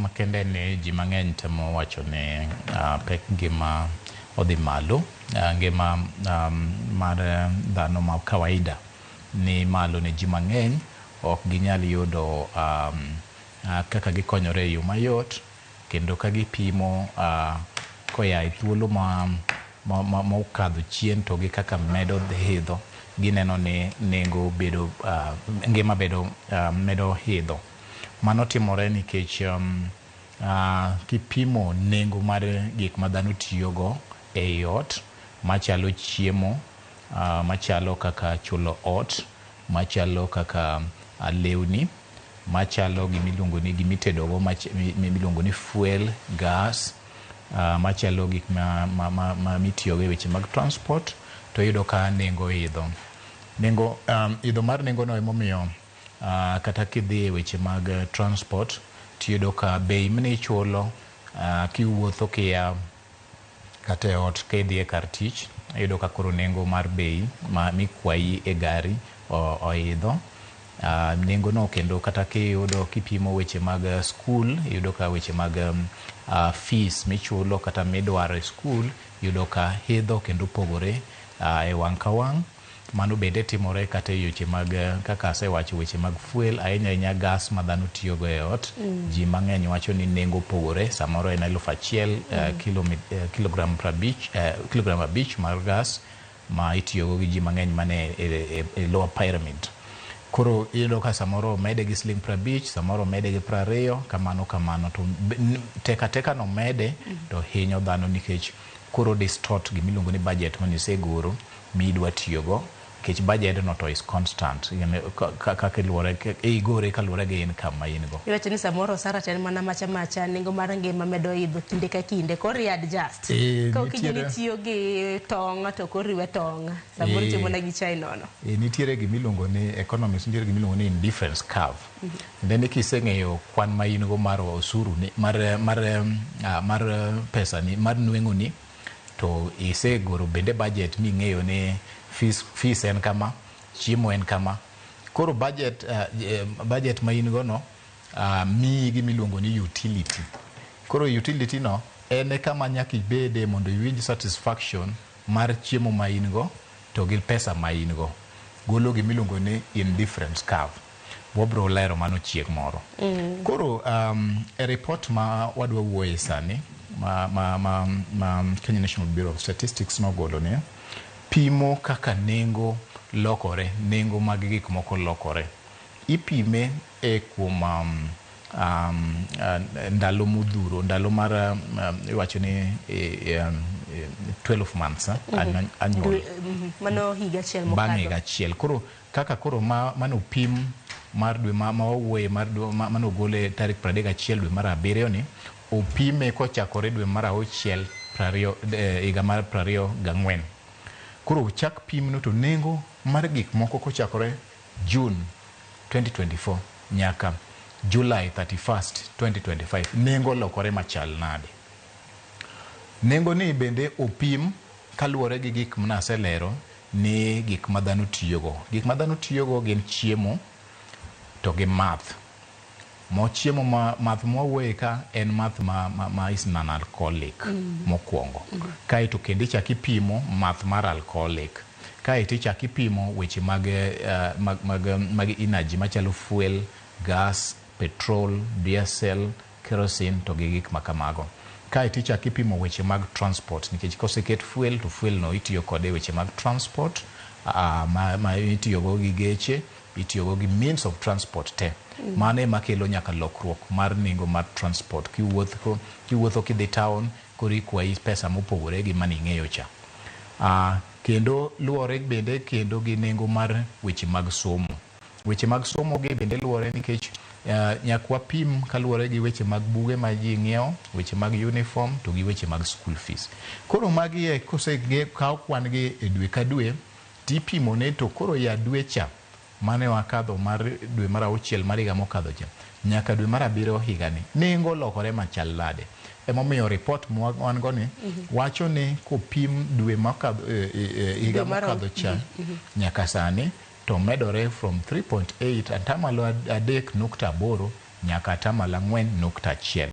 Makende ni ji mang'eny temo wacho ni pek ngima odhi malo, ngima mar dhano ma kawaida ni malo ne ji mang'eny, ok ginyal yudo kaka gikonyore e yo mayot, kendo ka gipimo koya e thuolo ma okadho chien to gi kaka medo idho, gineno ni nengo bedo, ngima bedo medo idho. Mano timore nikech kipimo nengo mar gik ma dhano tiyogo ei ot machalo chiemo, machalo kaka chulo ot, machalo kaka lewni, machalo gimiluongo ni gimitedogo miluongo ni fuel, gas, machalo gik ma mitiyogo e weche mag transport, to iyudo ka nengo idho. Nengo idho mar nengo no emomiyo kata kidhi e weche mag transport, tiyudo ka bei mnichulo kiwuotho kia kata e ot kidhi e kar tich, iyudo ka koro nengo mar bei ma mikwayi e gari oidho. Nengo no kendo kata kiyudo kipimo weche mag skul, iyudo ka weche mag fees michulo kata midwaro e skul, iyudo ka idho kendo pogore e wang' ka wang'. Mano bende timore kata e weche mag kaka asewacho, weche mag fuel, ahinya ahinya gas ma dhano tiyogo e ot. Ji mang'eny wacho ni nengo opogore, samoro en 1000 kilogram 50, kilogram 5 mar gas ma itiyogo gi ji mang'eny mane e lower pyramid. Koro iyudo ka samoro omede gi siling 50, samoro omede gi 20, kamano kamano. To teka teka no mede to hinyo dhano nikech koro distort gimiluongo ni budget manisegoro midwa tiyogo, nikech budget no to is constant kaka iluore igore kaluwore gi income ma in go. Iwacho ni samoro osara to en mana macha macha, nengo mar ngima medo idho kinde ka kinde, koro i adjust. Ka okinyi nitiyo gi tong' to koro iwe tong', samoro itiyo mana gi chai nono. Nitiere gimiluongo ni economics, nitiere gimiluongo ni indifference curve. Tiende ni kiseng'eyo kwan ma in go mar osuru ni mar pesa ni mar nweng'o ni, to isegoro bende budget ming'eyo ni fees en kama, chiemo en kama. Koro budget ma in go no miyi gimiluongo ni utility. Koro utility no en e kama nyaka ibede mondo iwinj satisfaction mar chiemo ma in go to gi pesa ma in go. Golo gimiluongo ni indifference curve. Wabro lero mano chieng' moro. Koro e report ma wadwa wuoye sani ma Kenya National Bureau of Statistics nogolo ni pimo kaka nengo lokore, nengo mag gik moko lokore. Ipime e kuom ndalo modhuro, ndalo mar iwacho ni 12 months annual. Mano higa achiel bang' mokadho. Higa achiel. Koro kaka koro ma manopim mar dwe ma wawuoye mar dwe manogole tarik 31 dwe mar abiriyo ni opime kochakore dwe mar auchiel 20 higa mar 24. Koro chak pimno to nengo mar gik moko kochakore June 2024 nyaka July 31st 2025, nengo olokore machal nade? Nengo ni bende opim kaluwore gi gik manaselero ni gik ma dhano tiyogo. Gik ma dhano tiyogo gin chiemo to gi math. Mo chiemo ma math mwawuoye ka en math ma is non alcoholic mokwongo. Kaeto kendo ichak ipimo math mar alcoholic. Kaeto ichak ipimo weche mag energy machalo fuel, gas, petrol, diesel, kerosene to gi gik makamago. Kaeto ichak ipimo weche mag transport, nikech koseket fuel to fuel no itiyo kode e weche mag transport ma itiyogo gi geche, itiyogo gi means of transport te. Mano ema kelo nyaka lokruok mar nengo mar transport. Kiwuotho kidhi town, koro ikwayi pesa mopogore gi maning'eyo cha. Kendo luwore bende kendo gi nengo mar weche mag somo. Weche mag somo gi bende luwore nikech nyaka wapim kaluwore gi weche mag buge ma ji ng'iewo, weche mag uniform to gi weche mag school fees. Koro magi e kosekaw kwan gi e dwe ka dwe, tipimo ne to koro ya dwe cha mane wakadho mar dwe mar auchiel mar higa mokadho cha nyaka dwe mar abiriyo higani, nengo olokore machal nade? Emomiyo report ma wan go ni wacho ni kopim dwe mokadho higa mokadho cha nyaka sani to medore from 3.8 atamalo 3.8 nyaka atamalo 4.1.